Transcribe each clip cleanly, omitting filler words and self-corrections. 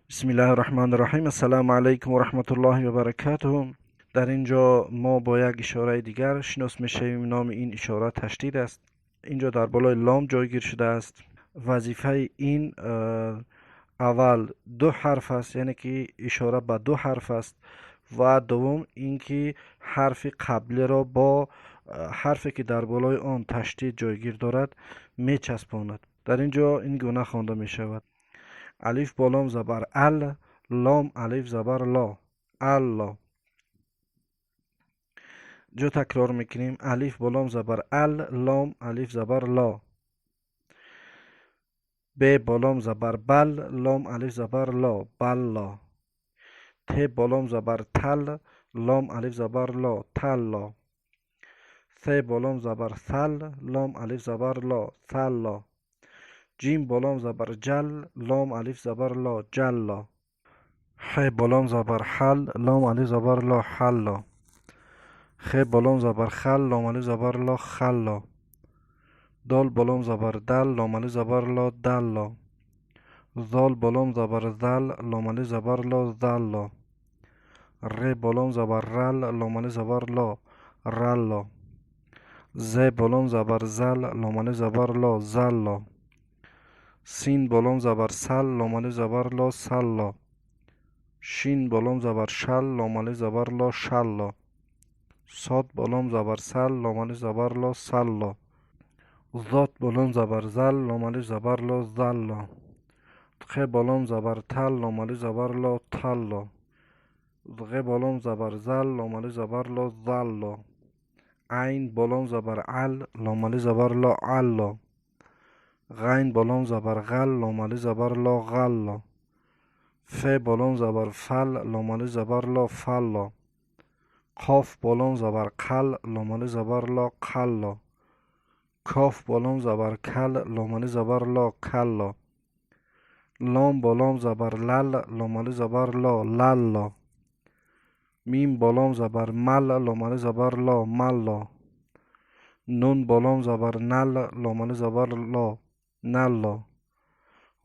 بسم الله الرحمن الرحیم. السلام علیکم و رحمت الله و برکاته. در اینجا ما با یک اشاره دیگر شناس میشویم. نام این اشاره تشدید است. اینجا در بالای لام جایگیر شده است. وظیفه این اول دو حرف است، یعنی که اشاره به دو حرف است، و دوم اینکه حرف قبلی را با حرفی که در بالای آن تشدید جایگیر دارد میچسباند. در اینجا این گونه خوانده می شود: الف با لام زبر ال، لام الف زبر لا، الا. جو تکرار میکنیم: الف با لام زبر ال، لام الف زبر لا. ب با لام زبر بل، لام الف زبر لا، بلا. ت با لام زبر تل، لام الف زبر لا، تلا. ث با لام زبر ثل، لام الف زبر لا، ثلا. جیم با لام زبر جل، لام الف زبر لا، جلا. ح با لام زبر حل، لام الف زبر لا، حلا. خ با لام زبر خل، لام الف زبر لا، خلا. دال با لام زبر دل، لام الف زبر لا، دلا. ذال با لام زبر ذل، لام الف زبر لا، ذلا. ر با لام زبر رل، لام الف زبر لا، رلا. ز با لام زبر زل، لام الف زبر لا، زلا. سین با لام زبر سل، لام الف زبر لا، سلا. شین با لام زبر شل، لام الف زبر لا، شلا. صاد با لام زبر سل، لام الف زبر لا، سلا. ضاد با لام زبر زل، لام الف زبر لا، زلا. خ با لام زبر تل، لام الف زبر لا، تلا. غ با لام زبر زل، لام الف زبر لا، زلا. عین با لام زبر عل، لام الف زبر لا، علا. غین با لام زبر غل، لام الف زبر لا، غلا. ف با لام زبر فل، لام الف زبر لا، فلا. قاف با لام زبر قل، لام الف زبر لا، قلا. کاف با لام زبر کل، لام الف زبر لا، کلا. لام با لام زبر لل، لام الف زبر لا، للا. میم با لام زبر مل، لام الف زبر لا، ملا. نون با لام زبر نل، لام الف زبر لا، نلا.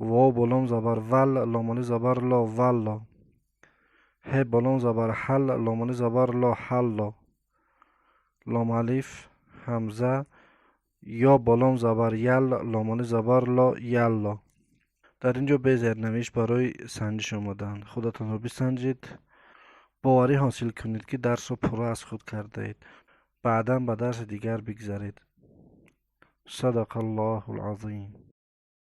واو با لام زبر ول، لام الف زبر لا، ولا. ه با لام زبر حل، لام الف زبر لا، حلا. لام الف همزه، یا با لام زبر یل، لام الف زبر لا، یلا. در اینجا به زیرنویس برای سنجش آمدند. خودتان را بسنجید، باوری حاصل کنید که درس را پورا از خود کرده اید. بعدا به درس دیگر بگذرید. صدق الله العظیم.